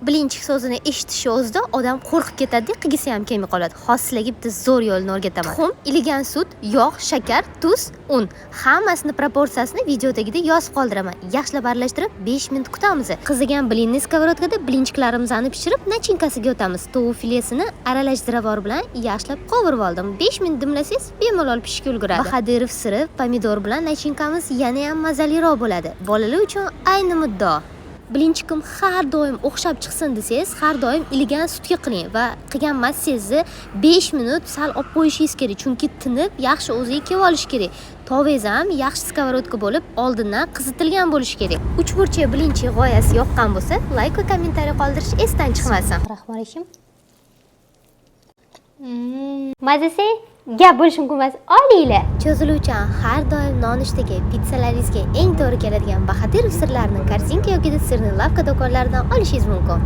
Блинчик so'zini eshitishi o'zida odam qo'rqib ketadi, qilgisi ham kelmay qoladi. Hozir sizlarga bitta zo'r yo'lini o'rgataman. Tuxum, iligan sut, yog', shakar, tuz, un, hammasini proporsiyasini video tagida yozib qoldiraman. Yaxshilab aralashtirib, 5 minut kutamiz. Qizigan блинный сковородка da блинчик larimizni pishirib, начинка siga o'tamiz. Tovuq filesini aralash ziravor bilan yaxshilab qovurib oldim. 5 minut dimlasangiz, bemalol pishishga ulguradi. Bahodirov siri, pomidor bilan начинка miz yana ham mazaliroq bo'ladi. Bolalar uchun ayni muddao. Блинчик im har doim o'xshab chiqsin desangiz, har doim iligan sutga qiling va qilgan massangizni 5 minut sal olib qo'yishingiz kerak, chunki tinib, yaxshi o'ziga kelib olishi kerak. Tovangiz ham yaxshi сковородка bo'lib, oldindan qizitilgan bo'lishi kerak. Uchburchak блинчик g'oyasi yoqqan bo'lsa, layk va kommentariy qoldirish esdan chiqmasin. Rahmonir Rahim. Mazasi gap bo'lishi mumkin emas. Olinglar. Cho'ziluvchan, har doim nonushtaga, pitssalaringizga eng to'g'ri keladigan Bahodirov sirlarini Korzinka yoki Сырный лавка do'konlaridan olishingiz mumkin.